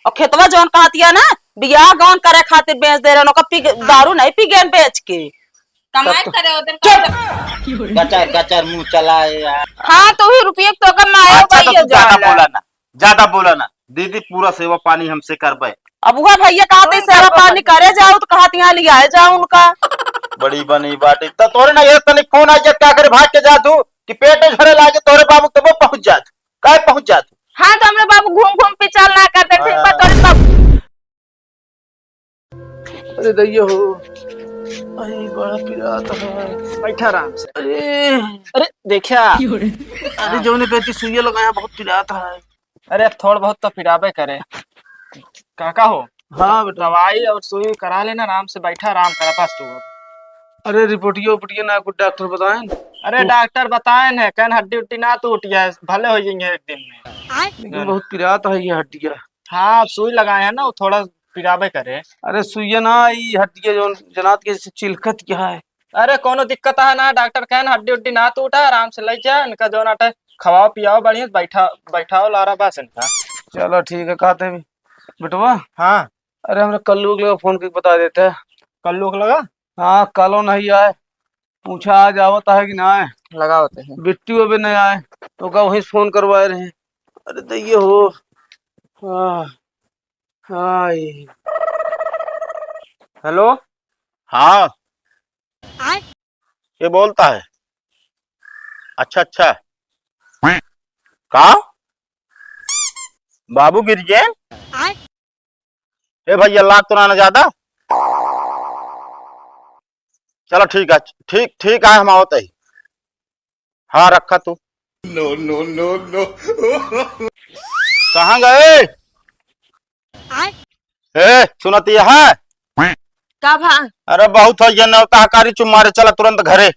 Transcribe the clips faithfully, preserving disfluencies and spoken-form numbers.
और खेतवा जौन कहतिया ना, बियाह गौन करे खातिर बेच दे रहे, ओका पी के, दारू नहीं पी गए बेच के। कमाई तब तो करे ओदन चुप! का। गचर, गचर मुंह चलाए यार। हाँ, तो ही रुपये तो कमाए अच्छा, तो भाई तू ज्यादा जाला। बोला ना, ज्यादा बोला ना। दीदी, पूरा सेवा पानी हमसे करबे। अब वह भैया कहते, हाँ, सेवा पानी करे जाओ, तो कहत यहाँ लियाए जाओ उनका। बड़ी बनी बाटी। तो तोरे ना ये तनिक फोन आ जात, का करे, भाग के जात हूँ कि पेट झरे लागे तोरे बाबू, तब पहुंच जात। काहे पहुंच जात? हाँ, तो हमरे बाबू घूम घूम पिचाल ना करते, ठीक बा, हाँ। तोरे बाबू। अरे दैया हो, अरे बड़ा पिरात है। बैठा आराम से। अरे, अरे देखा, अरे जौने बेटी सुइया लगाया बहुत पिरात है। अरे अब थोड़ बहुत तो पिराबे करे। काका हो, हाँ बेटा। दवाई और सुई करा लेना, आराम से बैठा, आराम करा बस तू अब। अरे रिपोर्टिया उपटिया ना कुछ डॉक्टर बताएन? अरे डॉक्टर बताएन है, कहन हड्डी उड्डी ना टूट जाए, भले हो जाएंगे एक दिन में। लेकिन बहुत पिरात है ये हड्डिया। हाँ, अब सुई लगाए हैं ना, वो थोड़ा पिराबे करे। अरे सुइया ना, ई हड्डिया जौन जनात के जैसे चिलखत क्या है। अरे कोनो दिक्कत है ना, डॉक्टर कहन हड्डी उड्डी ना टूटा, आराम से ले जा, इनका जौन आटे खवाओ पियाओ बढ़िया, बैठा, बैठाओ लारा बस इनका। चलो ठीक है, कहते भी बेटवा। हाँ। अरे, हमरा कल्लू के लगे फोन करके बता देते। कल्लू के लगा? हाँ, कालो नहीं आए, पूछा आज आवत है कि ना आए। लगावत है। बिट्टू अबे नहीं आए, तो का वहीं से फोन करवाए रहे। अरे, तो ये हो। हाँ, हाँ, ये। हेलो? हाँ। आय? ये बोलता है? अच्छा, अच्छा। का? बाबू गिर गए? आय? ए भैया, लाग तो ना, ना ज्यादा? चलो ठीक है, ठीक, ठीक है, हम आवत ही। हाँ, रखा तू। No, no, no, no। कहाँ गए? आय? ए, सुनत ये है? का भा? अरे बहुत हो गया, नेवता हकारी चुम्मारे, चला तुरंत घरे।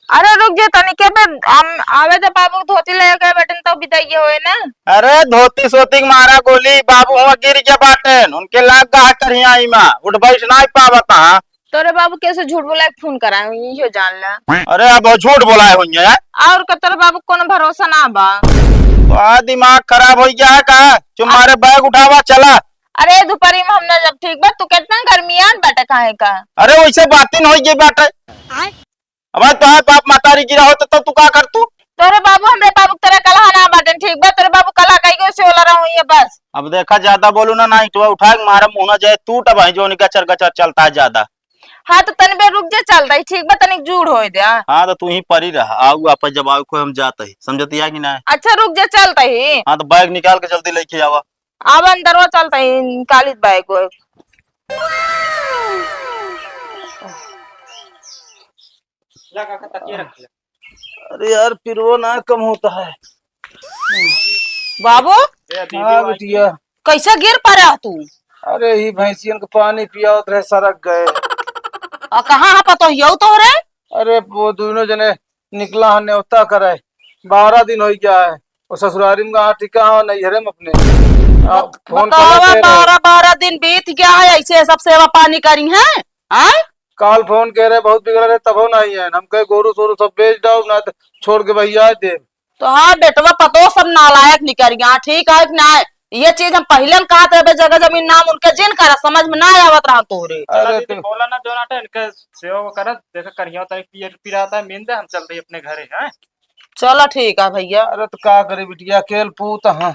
अरे रुक जे तनिके बे, हम आवे दे बाबू, धोती ले गए बटन तो बिदाई होए ना। अरे धोती सोती के मारा गोली, बाबू हुआ गिर गया बाटन, उनके लाग गा करिया इमा, उठ बैठ ना पावत हा। तोरे बाबू कैसे झूठ बोला के फोन कराए हुई, इहो जान ला। अरे अब वो झूठ बोलाए हुई है। और का तोरे बाबू को कोनो भरोसा ना बा। तो आ दिमाग खराब हो गया है का? चुम्मारे बैग उठावा चला। अरे दोपहरी में हम ना जब ठीक बा, तू कितना गर्मियान बाटे काहे का? अरे वैसे बातिन हो गई बाटे। आय? अब तोहार बाप मतारी गिरा होत तो तू का करतू? तोरे बाबू हमरे बाबू के तरह कलहा ना बाटेन, ठीक बा? तोरे बाबू कलहा कई गो से होला रहू ये बस। अब देखा, ज्यादा बोलू ना, ना ईंटवा उठा के मारा, मुंह ना जाए टूट, अब जो गचर गचर चलता है ज्यादा। हाँ, तो तनी बेर रुक जा, चलता ही, ठीक बा? तनिक जूड़ होए दे। हाँ, तो तू ही परी रहा, आऊ आप जब आऊ को हम जाता ही, समझती है कि ना? अच्छा, रुक जा, चलता ही। हाँ, तो बैग निकाल के जल्दी लेके आवा। अब अंदरवा चलता ही, निकाली बैग वैग। ला काका, तकिया रख ले। अरे यार, पिरवो ना कम होता है। बाबू, ए, दीदी हाँ, बाई। बिटिया। कैसे गिर पड़ा तू? अरे, ही भैंसियन के पानी पियावत रहे, सरक गए। और कहाँ है पतोहियो तोहरे? अरे, वो दोनों जने निकला है न्योता करे, बारह दिन हो गया है। वो ससुरारी में कहाँ टिका है, नैहरे में अपने। आ, ब-, फोन बतावा, करते रहे। बारह, बारह दिन बीत गया है, ऐसे सब सेवा पानी करी है, आय? काल फोन कह रहे, बहुत बिगड़ रहे, तबो नहीं है। हम कहे, "गोरू सोरू सब बेच डाओ, ना तो छोड़ के भैया दे।" तो हाँ बेटवा, पतो सब नालायक निकल गया, ठीक है कि ना? ये चीज हम पहले न कहत रहे, जगह जमीन नाम उनके जिन करा, समझ में ना आवत रहा तोरे। चला अरे दीदी, तो बोला ना, जो ना इनके सेवा वो करत, देखा करिया तनी पियर पिराता है, मीन दे, हम चल रही अपने घरे, हैं? चला ठीक है भैया। अरे तो का करे बिटिया, अकेल पूत, हाँ।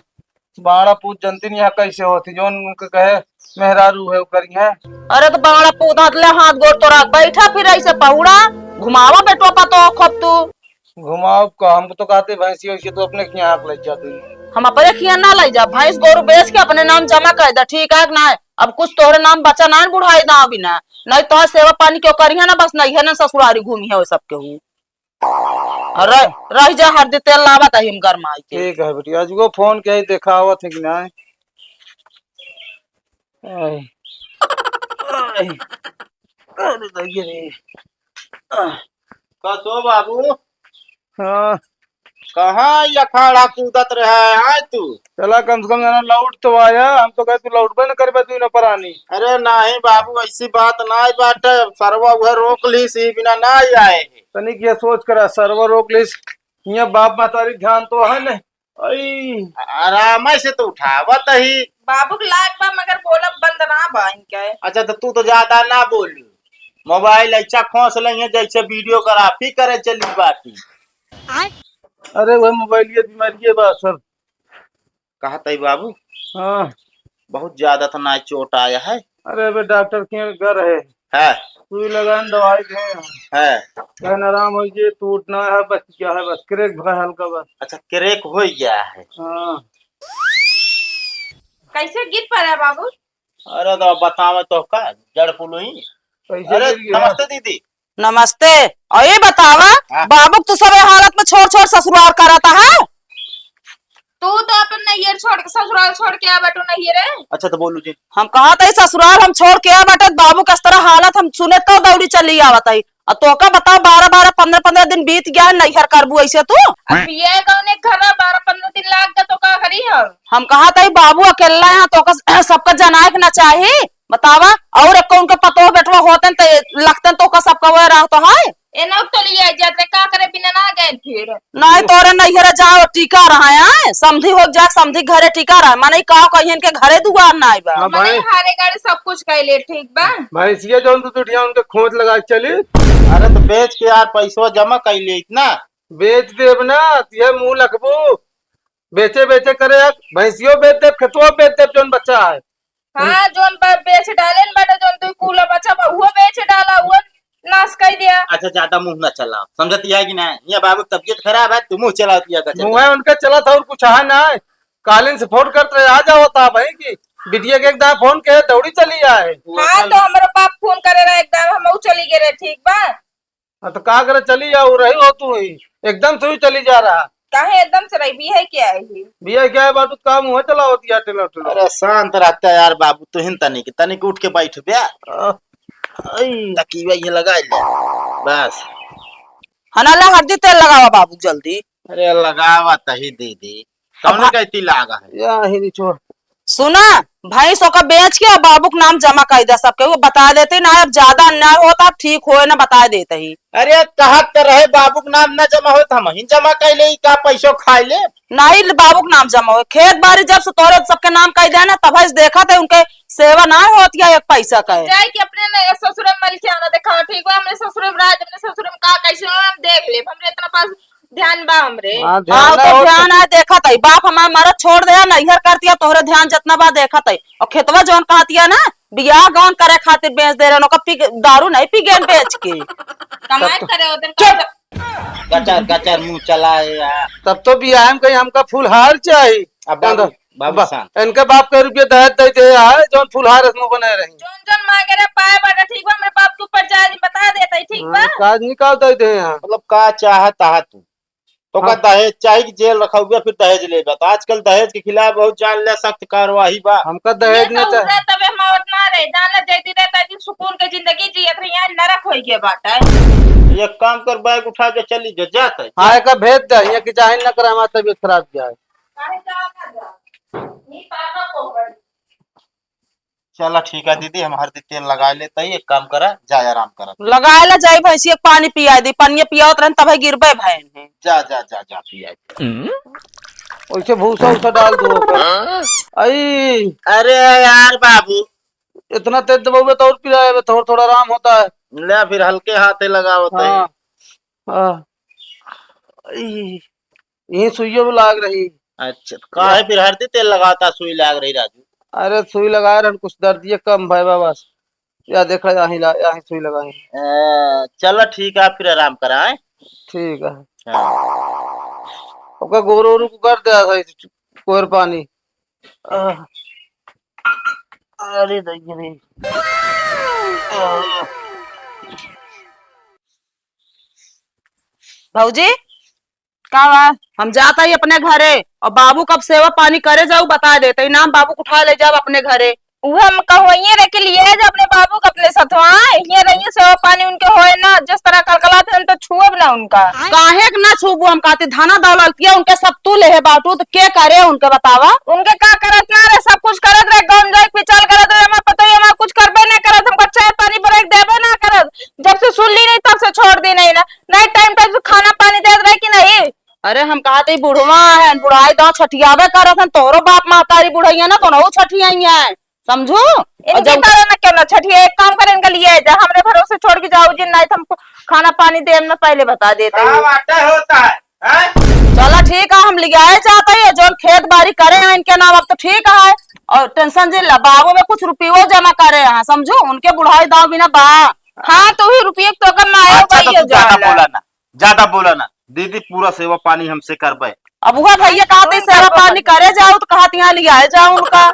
बाड़ा पूत जनती नहीं यहाँ कैसे होती, जो उनके कहे मेहरारू है, वो करी है। अरे तो बाड़ा पूत हाथ ले हाथ गोड़ तोरा बैठा फिर ऐसे पहुड़ा घुमावा बेटवा पतो खूब तू। घुमाओ का, हमको तो कहते भैंसी वैसी तो अपने खिया हाथ ले जाते हैं। हम अपने खिया ना ले जा, भैंस गोरू बेच के अपने नाम जमा कर दे, ठीक है कि ना? अब कुछ तोहरे नाम बचा ना बुढ़ाई दाव बिना, नहीं तो सेवा पानी क्यों करी है ना, बस नहीं है ना ससुरारी घूमी है वो सब केहू। और रह, रह जा हरदी तेल लावत है हम गरमाई के। ठीक है बेटी, आज वो फोन के ही देखावत है कि ना? आय। आय। अरे दैया रे। आह। का सो बाबू? हाँ। कहाँ ये अखाड़ा कूदत रहा है, आय तू? चला कम से कम जना लौट तो आया, हम तो कहे तू लौटबे न करबे तू न परानी। अरे नहीं बाबू, ऐसी बात नहीं बाटे, सरवा उहे रोक ली सी बिना ना आए। तनिक ये सोच करा, सरवा रोक ली, हियाँ बाप महतारी ध्यान तो है न। आई। आराम से तो उठावत ही। बाबू के लायक बा, मगर बोलब बंद ना बा इनके। अच्छा, तो तू तो ज्यादा ना बोल। मोबाइल ऐसा खोस लेंगे जैसे वीडियोग्राफी करे चली बाटी। अरे, वह मोबाइल ये बीमारी ये बा सर। कहा तई बाबू? हाँ। बहुत ज्यादा तो ना चोट आया है? अरे, अबे डॉक्टर के घर है। है। सुई लगान, दवाई दे। है। कहन आराम हो गया, टूट ना है, बच गया है, बस क्रैक भरा हल्का बस। अच्छा, क्रैक हो गया है। हाँ। कैसे गिर पड़ा बाबू? अरे तो बतावे तो का, जड़ पुलुई। कैसे अरे गिर गया? नमस्ते दीदी। नमस्ते। और ये बतावा, हाँ। बाबू तू सब ए हालत में छोड़ छोड़ ससुराल करत है? तू तो अपन नैहर छोड़ के, ससुराल छोड़ के आ बटू नैहरे। अच्छा तो बोलू जी। हम कहा था ससुराल हम छोड़ के आ बटे, बाबू के इस तरह हालत हम सुने तो दौड़ी चली आवत है। और तोका बताओ, बारह बारह, पन्द्रह पन्द्रह दिन बीत गया है, नैहर करबू ऐसे तू? अब ये कौन एक घर है, बारह पन्द्रह दिन लाग गए तो का करी हम? हम कहा था बाबू अकेला है, तोका सबका जनाए के ना चाही। बतावा, और एक उनके पतोह बेटवा होतन त लगतन तोका सबका वह रह तो है। एनौ तो लिया जाते, का करे बिना ना गए फिर। नहीं, तोरे नैहरे जाओ, टीका रहा है, समधी हो जा, समधी घरे टीका रहा, माने का कहियन के घरे दुआर ना आइबा। हाँ, माने भाई। हारे गाड़े सब कुछ कह ले, ठीक बा। भैंसिया जौन तू दुठिया उनके खोज लगा के चली। अरे तो बेच के यार पैसवा जमा कर ले इतना। बेच देब ना, यह मुंह लखबू, बेचे बेचे करे यार, भैंसियो बेच देब, खेतवा बेच देब, जौन बच्चा है। हाँ, जौन बा-, बेच डाले न बाटे, जौन तू कूला बच्चा बा, उहो बेच डाला, उहो नाश कर दिया। अच्छा, ज्यादा मुंह ना चलाओ, समझती है कि नहीं? ये बाबू तबीयत खराब है, तू मुंह चलाती है, गजब। मुंह है उनका चला था और कुछ है ना। कालिन से फोन करते रहे, आ जाओ था भाई कि बिटिया के एक दाएं फोन के दौड़ी चली आए। हाँ, तो हमारा बाप फोन करे रहा, एक दाएं हम चली गए रहे, ठीक बा? हाँ, तो का करे चली जाओ, रही हो तू ही, एकदम से ही चली जा रहा। काहे एकदम से रही? बियाह क्या है ये? बियाह क्या है, बाटू काम हुआ चला होती है, टेलर, टेलर। अरे शांत रहता है यार बाबू, तू हिन तनिक, तनिक उठ के बैठ बे। आ, आई। तकिया ये लगा ले, बस। हना ला हरदी तेल लगावा बाबू जल्दी। अरे लगावा तही दीदी, कौन अब कहती लागा है? या ही नहीं छोड़। सुना, भैंस ओका बेच के और बाबू के नाम जमा कर दे सबके, वो बता देते ना, अब ज्यादा अन्याय होता, अब ठीक होए ना, बता देते ही। अरे कहत तो रहे बाबू के नाम ना जमा होए तो हम ही जमा कर ले, का पैसो खाए ले? नहीं, बाबू के नाम जमा होए, खेत बाड़ी जब से तोरे सबके नाम कर दे ना, तब से देखा थे उनके सेवा ना होती है एक पैसा का है। जाए कि अपने नए ससुर में मल के आना देखा, ठीक बा, हमरे ससुर में राज, अपने ससुर में का कैसे हो, हम देख ले, हमरे इतना पास ध्यान बा हमरे। हाँ, ध्यान हाँ, ना तो हो ध्यान तो। आ देखत है, बाप हमार मरद छोड़ दे, नैहर कर दिया, तोहरे ध्यान जितना बा देखत है। और खेतवा जौन कहतिया ना, बियाह गौन करे खातिर बेच दे रहे, ओकर पी के, दारू नहीं पी गए बेच के। कमाई तब तो करे उधर चुप। का। गचर, गचर मुंह चलाए यार। तब तो बियाह में कहीं हमका फुलहार चाही। अब बाबू, बाबू बा-, शांत। इनके बाप के रुपये दहेज दे दे है, जौन फुलहार मुंह बने रही। जौन जौन मांगे रे पाए बाटे, ठीक बा, हमरे बाप के ऊपर जाए, बता देता है, ठीक बा? हाँ, काज निकाल दे दे हैं। मतलब का चाहत है तू? तो का हाँ। दहेज चाही कि जेल रखा हुआ, फिर दहेज लेबा? तो आजकल दहेज के खिलाफ बहुत जान ले सख्त कार्यवाही बा। हमका दहेज ये ना सब चाहे। उठे तबे हम आवत ना रहे, जान ले जैती रहे, तैती सुकून के जिंदगी जियत रही, यहाँ नरक होई गए बाटे। एक काम कर, बैग उठा के चली जा, जात है। हाँ, एका भेज दे, ये कि जाहिर ना करे हमार तबीयत खराब जाए। काहे जाओ ना जा? ये पापा को बड़ी चला ठीक है दीदी, हम हरदी तेल लगा लेते ही, एक काम करा, जा आराम करा। लगा ले जाई भैंसिया के पानी पिया दी, पानी पियावत रहन तब गिरबे भैन है। जा, जा, जा, जा, पिया दे। वैसे भूसा उसा डाल दो। आई। अरे यार बाबू। इतना तेज दबावे तो और पिराए, थोड़ा थोड़ा आराम होता है। ले फिर हल्के हाथे लगावत है। हाँ। हाँ। आई। यही सुइयो भी लाग रही। अच्छा, तो काहे फिर हरदी तेल लगाता, सुई लाग रही राजू? अरे सुई लगाए रहन, कुछ दर्दिये कम भय बा बस। या देखा, यहीं ला, यहीं सुई लगाई। ए, चलो ठीक है, फिर आराम करा, हैं? ठीक है। हाँ। ओकर गोरू ओरू को कर दे, कोर पानी। आह। अरे दैया रे। आह। भौजी, का बा? हम जात हई अपने घरे, और बाबू कब सेवा पानी करे जाऊ, बता देत हई, नाम बाबू के उठा ले जाब अपने घरे। उहे हम कहवइये रहे कि लिए जा अपने बाबू के अपने सथवा, हियां रहिए, सेवा पानी उनके होए ना, जिस तरह कलकलात हैं, हम तो छुअब ना उनका। काहे के ना छुबू? हम कहती धना दौलतिया उनके सब तू लेहे बाटू, तो के करे उनके बतावा? उनके का करत ना रहे, सब कुछ करत रहे, गौन जाए पिचाल करत रहे, हमार पतोही हमार कुछ करबे ना करत, हमका चाय पानी बना के देबे ना करत। जब से सुन ली नहीं तब से छोड़ दी नहीं ना, नहीं टाइम टाइम से खाना पानी देत रहे कि नहीं? अरे अरे हम कहा थे बुढ़वा है, बुढ़ाई दाँव छठियावे करत हन, तोहरो बाप महतारी बुढ़ाई है ना, दोनों छठियाई है, समझू? और इनके जब कारण ना क्यों ना छठिया, एक काम कर, इनका लिए जा, हमरे भरोसे छोड़ के जाओ जिन, नहीं तो हमको खाना पानी देम ना, पहले बता देते का हो। बातें होता है, हैं? चला ठीक है, हम लियाए जाते हैं, जौन खेत बारी करे हैं इनके नाम, अब तो ठीक है। और टेंशन जिन ला, बाबू में कुछ रुपयो जमा करे हैं, समझू, उनके बुढ़ाई दाँव बिना बा। हाँ, तो ही रुपये तो कर ना आयो अच्छा, तो भाई, तू ज्यादा बोला ना, ज्यादा बोला ना। दीदी, पूरा सेवा पानी हमसे करबे। अब वह भैया कहते सेवा पानी करे जाओ, तो कहत यहाँ लियाए जाओ उनका।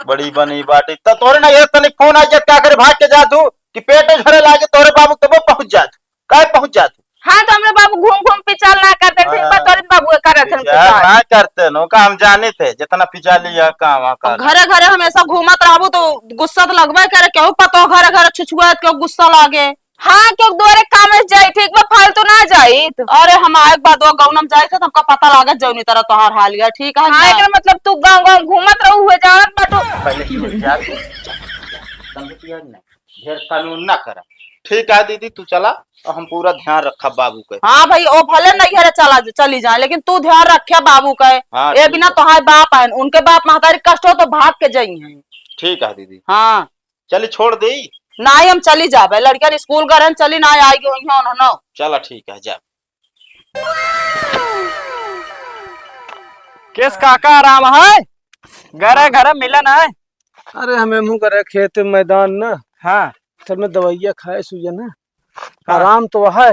बड़ी बनी बाटी, तो तोरे ना ये तनिक फोन आ जात, का करे, भाग के जा तू, कि पेट झरे लागे तोरे बाबू, तब पहुँच जा तू, काहे पहुँच जा तू? हाँ, तो हमरे बाबू घूम घूम पिचाल ना करते, ठीक बा, हाँ। तोरे बाबू करत हैं पिचाल पिचाल। ना करते न, ओका हम जाने थे, जितना पिचा लिया, काम, हाँ, अब काम। घरे घरे हमेशा घूमत रहबू, तो गुस्सा तो लगबे करे, केहू पतो घरे घरे छुछुआत, केहू गुस्सा लागे। हाँ, क्यों दोरे काम से जाई, ठीक बा, फालतू ना जाई तो। अरे, हम आए के बाद वो गौनम जाए थे, तो हमका पता लागत जौनी तरह तोहार हाल है, ठीक है हाँ, ना? एकर मतलब तू गाँव गाँव घूमत रहू हुए, जानत बाटू। पहले तू जा, तू समझ गया कि नहीं? ढेर कानून ना करा, ठीक है दीदी, तू चला, और हम पूरा ध्यान रखब बाबू के। हाँ भाई, ओ भले नैहरे चला जा, चली जाए, लेकिन तू ध्यान रखे बाबू के। हाँ, ए ठीक बिना है। तोहार बाप आए, उनके बाप महतारी कष्ट हो तो भाग के जाई हैं। ठीक है दीदी। हाँ। चली छोड़ देई? नाहीं, हम चली जाबे, लड़कियन स्कूल गरन, चली ना आई गई हैं उन्होंने। चला ठीक है, जा। केस काका आराम है? घरे घरे मिलन है? अरे हमें मुँह करे खेत मैदान ना। हाँ। असल में दवाइया खाए सुजन है। हाँ। आराम तो है,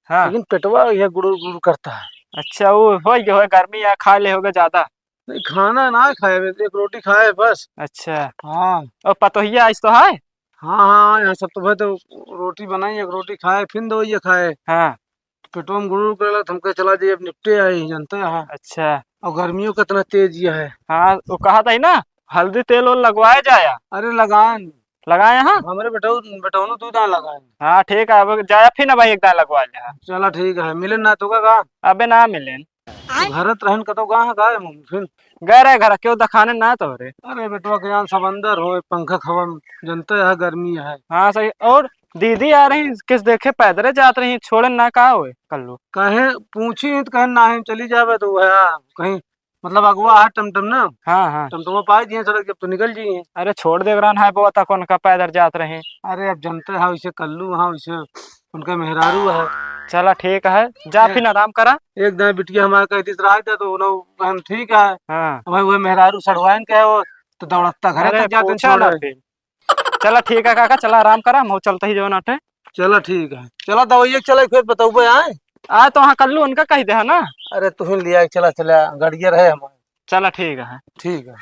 हाँ। लेकिन पेटवा यह गुड़ुर गुड़ुर करता है। अच्छा, वो हो गया, हो गर्मी है, खा ले होगा ज्यादा। नहीं, खाना ना खाए, बस एक रोटी खाए बस। अच्छा। हाँ। और पतोहिया आज तो है? हाँ, हाँ, यहाँ सब तो भाई तो रोटी बनाई, एक रोटी खाए, फिर दवाइया खाए। हाँ। पेटवा में गुड़गुड़ करे लगा, तो हमके चला जाइए, अब निपटे आई, जानते हैं। अच्छा। और गर्मियों का इतना तेज ये है। हाँ, वो कहा था ही ना, हल्दी तेल ओल लगवाए जाया। अरे लगाएं। लगाए हाँ? हमरे बेटऊ, बेटौनो तू दान लगाएं। हाँ, ठीक है, अब जाया फिर ना भाई, एक दान लगवा ले। चला ठीक है, मिले ना तो का? अबे ना मिले। तू घरत रहन कतौ गा है, गा है मम्मी फिर? गए रहे घर, क्यों दिखाने ना तोहरे? अरे बेटवा के जान सब अंदर हो, पंखा हवा में, जनते है गर्मी है। हाँ सही। और दीदी आ रही, किस देखे पैदरे जात रही, छोड़न ना का होए कल्लू? कहे पूछी तो कहे ना, हम चली जावे तो वह कहीं मतलब अगुआ है टमटम ना। हाँ, हाँ। टमटमवा पाई दिए सड़क जब तो निकल जाइए। अरे छोड़ दे बरान है, बोआ तक उनका पैदर जात रहे। अरे अब जनते है वैसे कल्लू, हाँ वैसे उनका मेहरारू है। चला ठीक है, जा ए, फिर आराम करा। एक दाएं बिटिया हमारा कहती रहा था तो उन्हों हम ठीक है। हाँ। अब भाई वह मेहरारू सड़वाइन के है वो, तो दौड़ता घरे अरे तक जाते पूछा ना छोड़े। फिर। चला ठीक है काका, चला आराम करा, हम चलते ही जो नाटे। चला ठीक है, चला दवाइया के चला फिर बतौबे आए। आ तो हाँ कल्लू उनका कह दे है ना। अरे तू ही लिया के चला, चला गड़िया रहे हमारे। चला ठीक है। ठीक है।